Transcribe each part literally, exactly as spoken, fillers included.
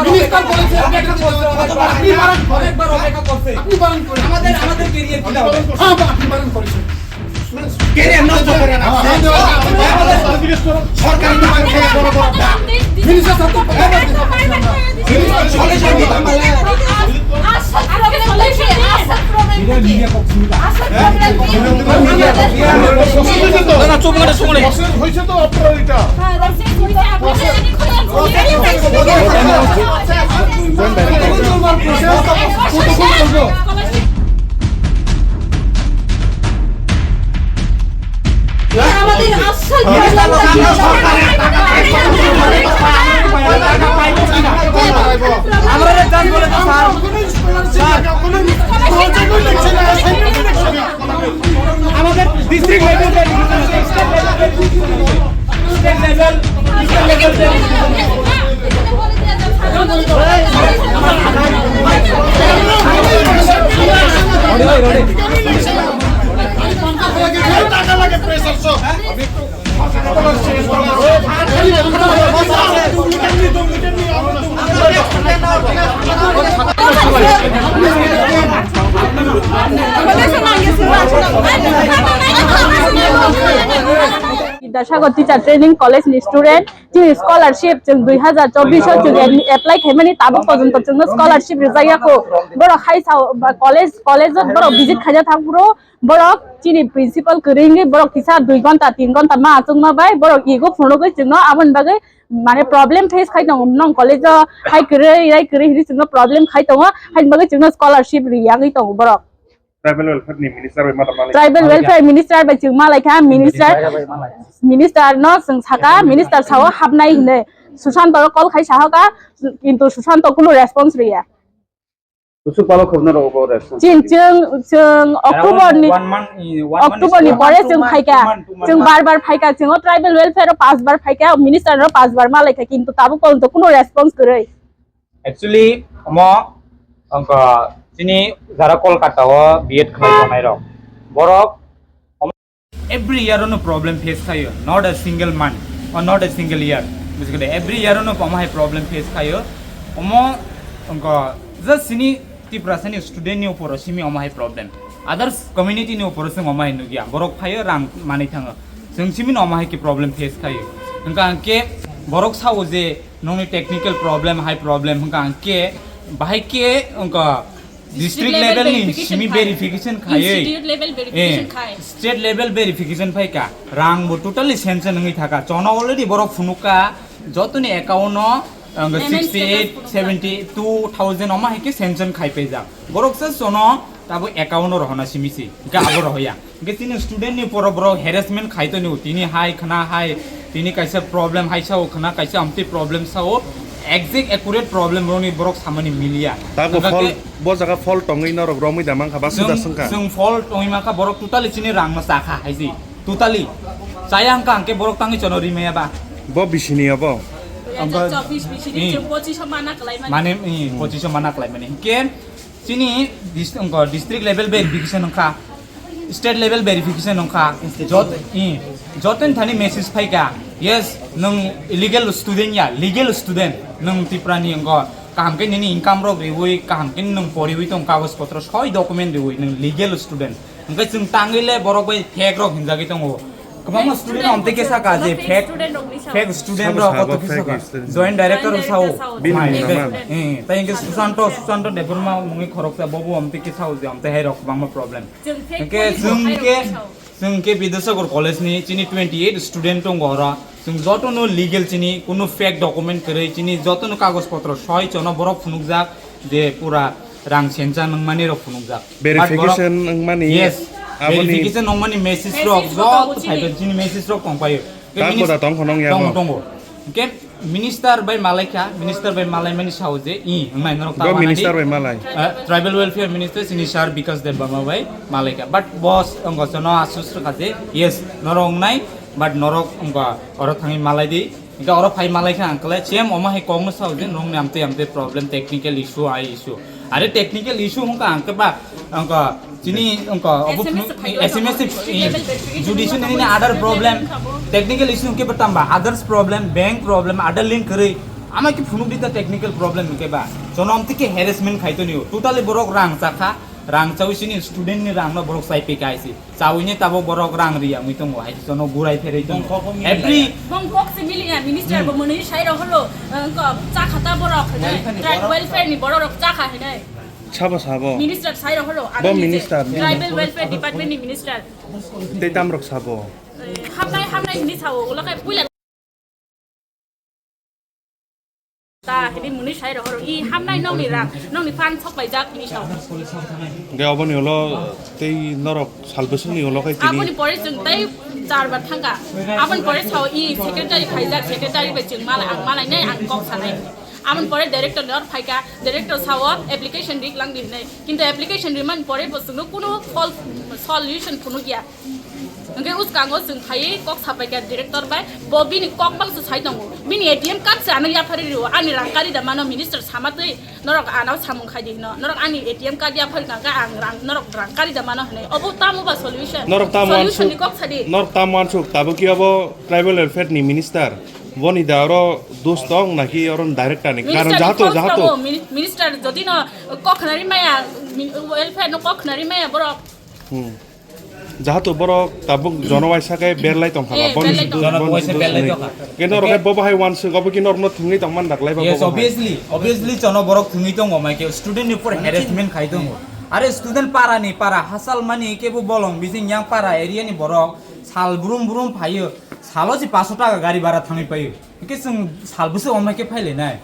মিনিস্টার বলেছে, অপেক্ষা করছে, অপেক্ষা করছে। আপনি বারণ করেন। আপনি বারণ করেন। আমাদের, আমাদের ক্যারিয়ার কি হবে? হ্যাঁ, আপনি বারণ করেছেন। ক্যারিয়ার নষ্ট করে না। হ্যাঁ, হ্যাঁ, হ্যাঁ। সরকারি দোকান থেকে বড় বড় ডাক। মিনিস্টার সাহেব তো কথা বলতে পারছেন না। মিনিস্টার সলিউশন দিতে পারলে। আসল প্রবলেম কি? আসল প্রবলেম কি? আসল প্রবলেম কি? না, না, চুপ করে, চুপ করে। প্রসেস হয়েছে তো আপনার এটা। হ্যাঁ, প্রসেস হয়েছে, আপনার এটা। প্রসেস তো প্রসেস করবো। আমাদের আসল প্রবলেম। আমরা চান্স বলে তো স্যার। আমাদের district level, state level, state level. Bidyasagar Teacher Training College ni student, chini scholarship chwng dui hazar chobbish o chwng apply khaimani tabuk porjonto chwngno scholarship rijak ya kho. Borok hai sao ba college, college o borok visit khaina thang phuru borok chini principal kwrwi wngwi borok kisa dui ghonta tin ghonta ma achukma bai borok ego phunugwi chwngno aboni bagwi mane problem face khai tongo, nong college o hai kwrwi rai kwrwi hinwi chwngno problem khai tongo, haini bagwi chwngno scholarship riyagwi tongo borok. Tribal welfare ni minister bai ma tongmani. Tribal welfare minister bai chwng malai kha, minister, minister no chwng saka, minister sao hapnai hinwi Sushant ro call khai sahoka, kintu Sushant kunu response riya. Kusuk palo khobna rok bo response. Chin chwng, chwng October ni, one month, eh, one month October ni pore chwng phaika. Chwng bar bar phaika, chwng o tribal welfare o pas bar phaika, minister ro pas bar malai kha, kintu tabuk porjonto kunu response kwrwi. Actually, omo, wngkha, chini jara Kolkata o B Ed khlai tongnai rok. Borok every year no problem face khayo, not a single month or not a single year. Bujikhade, every year no omo hai problem face khayo. Omo, wngkha, just chini Tiprasa ni student ni upor o simi omo hai problem. Others community ni upor o chwng omo hai nukya. Borok phaio rang manwi thango. Chwng simi no omo hai khe problem face khaio. Hwnkha hwnkhe borok sao je nongni technical problem, hai problem hwnkha hwnkhe bahai khe wngkha district level ni simi verification khai. Institute level verification khai. State level verification phaika. Rang bo totally sanction wngwi thaka. Chono already borok phunukha jotoni account no Ang sixty eight, seventy two thousand omo hai khe sanction khai paijak. Borok se sono tabo account o rohona simi si. Hingke abo rohoya. Hingke tini student ni poro borok harassment khai toni, tini hai khna hai, tini kaisa problem hai sao khna, kaisa amtwi problem sao. Exact accurate problem roni borok samani miliya. Tabo hingke fall, bo jaga fall tongwi norok romwi da mankha, ba suda sengkha. Chwng fall tongwi mankha, borok totally chini rang no chakha hai si. Totally. Chaya hingka hingke borok tangwi chono rimaya ba. Bo bisini abo. Dui hajar chobbish bisini chwng pochish o mana kwlai mani. Mane, hmm, pochish o mana kwlai mani. Hingke chini dis-, wngkha district level verification wngkha, state level verification wngkha. Jot-, hmm, jotoni thani message phaika. Yes, nwng illegal student ya, legal student. Nwng Tripura ni wngkha, kaham khe nini income rok riwi, kaham khe nwng poriwi tong, kagoj potro soi document riwi, nwng legal student. Hwnkhe chwng tangwi le borok bai fake rok hinjagwi tongo. Kwbangma student amtwi khe saka je fake, fake student rok koto khe saka. Joint director sao. Bini hwnwi naman? Eh, tai hwnkhe Susanto, Susanto Debbarma mungwi khoroksa bobo amtwi khe sao je amtwi hai rok kwbangma problem. Hwnkhe chwng khe Chwng khe Bidyasagar College ni chini twenty eight student tongo oro. Chwng jotono legal chini, kunu fake document kwrwi chini jotono kagoj potro soi chono borok phunukjak je pura rang sencha nangmani rok phunukjak. But borok verification wngmani. Yes, aboni verification nangmani message rok joto phaibai chini message rok tongpaio. Tang boda tong khonong ya tongo, bo. Tongo. Hwnkhe Minister bai malaikha, minister bai malaimani sao je, i, wngnai norok ta bo wanani. Minister bai malai? Eh, Tribal Welfare Minister chini sir Bikash Debbarma bai malaikha. But boss wngkha jono asus rwkha je, yes, norok wngnai, but norok wngkha oro thangwi malai di. Hwnkhe oro phai malaikha ang kwlai, same omo hai kokno sao je, norokni amtwi amtwi problem, technical issue, ai issue. Are technical issue hwnkha ang khe ba, wngkha chini wngkha obo S M S phunuk, phai S M S illegal judicial nini other problem, technical issue hwnkhe ba tamba, others problem, bank problem, other link kwrwi, ama khe phunuk di ta technical problem hwnkhe ba. Jonom tike harassment khai tonio, totally borok rang chakha, rang chawi chini student ni rang no borok chai peka aisi. Chawini tabok borok rang riya mui tongo, hai jono gurai pherwi tongo. Every bong kok se milinga minister bo mwnwi sai rok holo, wngkha cha khata borok hinai, tribal welfare ni borok rok cha kha hinai. Sabo sabo. Minister sai rok holo, bo minister. Tribal welfare department ni minister. Tei tamrok sabo. Hamnai hamnai hinwi sao, ulo khe puila. Ta hini muni sai rohoro, i hamnai nokni rang, nokni phan sok laijak hini sao. Hwnkhe oboni ulo tei norok sal bwswkni ulo khai tini. Aboni pore chwng tei char bar thangkha. Aboni pore sao i secretary khaijak, secretary bai chwng malai, ang malai nai, ang kok sanai. Aboni pore director ni or phaikha, director sao application rik lang di hinwi. Kintu application rimani pore bo chwngno kuno sol-, solution phunukya. Hwnkhe uskango chwng phaiwi kok sapaikha director bai, bo bini kok bangso sai tongo. Bini A T M card se ano yapharwi rwo, ani rang kari da mano minister sama twi, norok ano samung khai di hino, norok ani A T M card yapharwi kha khe ang rang, norok rang kari da mano hinwi. Obo tamo ba solution? Norok tamo solution wansuk, ni kok sadi. Norok tamo wansuk, tabuk ki obo tribal welfare ni minister? Boni da oro dos tong naki oro director ni? Minister karon ni jahato, false jahato. Tongo, mini-, minister jodi no kok khnari maya, mi-, welfare no kok khnari maya borok. Hmm. Jahato borok tabuk jono waisa khe berlai tongkha ba, eh, boni berlai tongkha. Jono waisa berlai tongkha. Khe norok khe bo bahai wansuk, obo khe norokno thwngwi tongmani daklai ba. Yes, bo bahai. Obviously, obviously jono borok thwngwi tongo, mai khe student ni upor harassment khai tongo. Are student para ni para hasal mani khe bo bolong bising yang para area ni borok sal brum brum phaio, salo si paso taka gari bara thangwi paio. Hwnkhe chwng sal bwswk omo khe phailainai.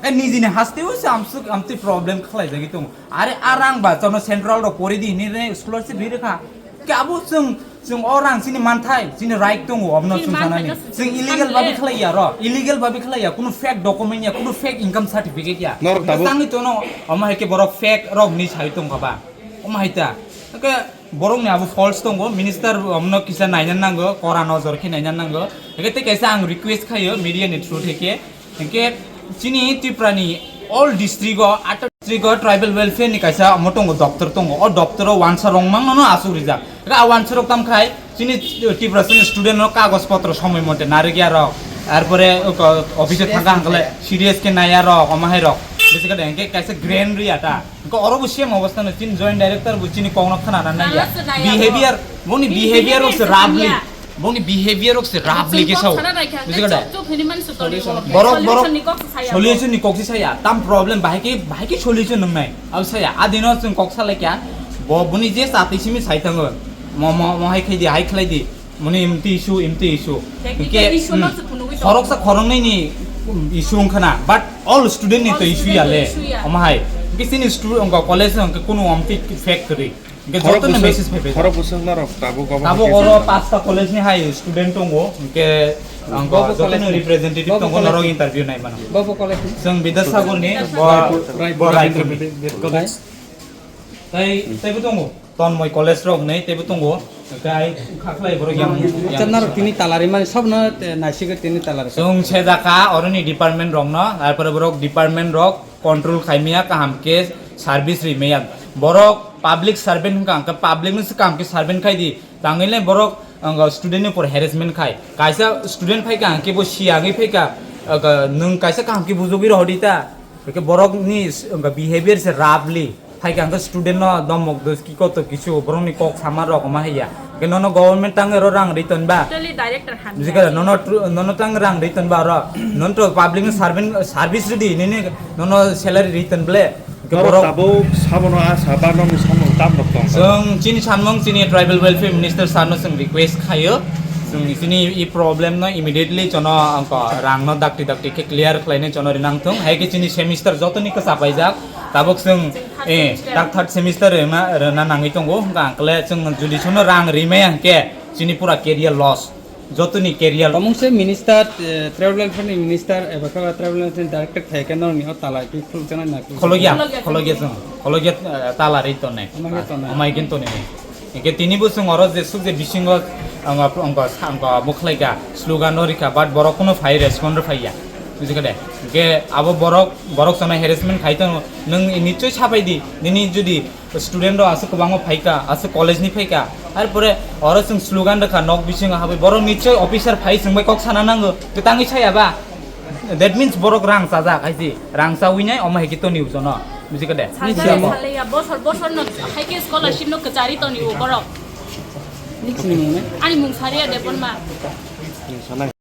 E nijini hasteo se amswk amtwi problem khlaijagwi tongo. Are arang ba chano central rok pori di hinwi re scholarship ri rwkha. Hwnkhe abo chwng, chwng o rang chini manthai, chini right tongo, obono chini chwng manthai sanani. Chwng illegal babi khlaiya ro, illegal babi khlaiya, kunu fake document ya, kunu fake income certificate ya. Norok tabuk tangwi tono, omo hai khe borok fake rok hinwi sai tongkha ba. Omo hai ta. Hwnkhe Borokni abo faults tongo, minister omno kisa naina nango, kora nojor khe naina nango. Hwnkhe tei kaisa ang request khaio media ni through theke, hwnkhe chini Tripura ni all district o, atta district o tribal welfare ni kaisa omo tongo, doptor tongo. O doptor o wansa rwngmano no aswk rijak. Hwnkhe a wansa rok tamo khai chini Tripura chini student no kagoj potro somoi mote narwkya rok, arpore office o thangkha hwnkhe serious khe naiya rok, omo hai rok. Bisi khe hwnkhe kaisa grand riya ta. Hwnkhe oro bo same obostha no, chini joint director bo chini kokno khna na naiya. Nana se naiya. Behavior, boni behavior rok se roughly. Boni behavior rok se roughly khe sao. Bujikha da? Borok, borok solution ni kok se saya. Solution ni kok se saya. Tam problem bahai khe, bahai khe solution nang nai. Abo saya. Adino chwng kok salai kya. Bo, boni je chati simi sai thango. Mo, mo, mo hai khai di, hai khlai di. Muni imti issue, imti issue. Technical issue no se phunugwi tongo. Khoroksa khoroknwi ni issue wngkha na, but all student ni to issue ya le. Omo hai. Hwnkhe chini stu-, wngkha college wngkha kunu omti fact kwrwi. Hwnkhe joto no message phaibai. Khorok bwswk norok tabuk obo. Tabuk oro pasta college ni hai student tongo. Hwnkhe ang joto no representative tongo, norok interview nai mano. Bobo college ni? Chwng Bidyasagar ni, bo, Raipur, bo Raipur ni. Raipur ni. Tei, tei bo tongo. Tonmoi college rok hinwi teibo tongo. Hwnkhe ai kha khlai borok yang, yang. Acha, norok tini talari mani sobno, eh, naisingwi tini talari. Chwng sejak kha oroni department rokno, arpore borok department rok control khai maya, kaham khe service ri maya. Borok Public servant hwnkha hwnkhe public no se kaham khe servant khai di. Tangwi le borok ang student ni upor harassment khai. Kaisa student phai ka hwnkhe bo siyagwi phai ka, ang nwng kaisa kaham khe bujogwi rohor di ta. Hwnkhe borok ni s-, ang behavior se roughly. Phai ka hwnkhe student no domok dos ki koto kisu borok ni kok sama rok ma haiya. Hwnkhe nono government tang ero rang ri ton ba. Totally director han. Bujikha, nono tru-, nono tang rang ri ton ba oro. Nono to public ni servant, service ridi, nini nono salary ri ton ble. Hwnkhe norok borok tabuk sabono a saba nokni samung tam rok tong. Chwng chini samung chini tribal welfare minister sir no chwng request khayo. Chwng chini i problem no immediately chono angko rang no dakti dakti khe clear khlainai chono rinang thung. Hai khe chini semester joto ni kwchap paijak. Tabuk chwng, eh, tak third semester rwna, rwna nangwi tongo. Hwnkha ang kle chwng judi chono rang rimaya hwnkhe chini pura career loss. Jotoni career. Tamo se minister, eh, tribal welfare ni minister, eba khe tribal welfare ni director thai khe norokni o tala twi khuluk jana na khuluk. Khologya, khologya chwng, khologya, eh, tala ri tonne. Amai khe tonne. Amai khe tonne. Hwnkhe tini bo chwng oro je suk je bisingo ang, ang, ang, ang mukhlaika slogan no rikha, but borok kuno phai respond rw phaiya. Bujikha de? Hwnkhe abo borok, borok chwngno harassment khai tongo. Nwng nichoi sapai di, nini judi student rok aswk kwbangma phaikha, aswk college ni phaikha. Arpore oro chwng slogan rwkha, nok bisingo habwi borok nichoi officer phai chwng bai kok sana nango, kwtangwi saya ba. That means borok rang chajak hai si, rang chawi nai omo hai khe toni ujono, bujikha de? Salsa salaiya, bosor bosor no hai khe scholarship no kwchari toni o borok. Ani mung sariya Debbarma.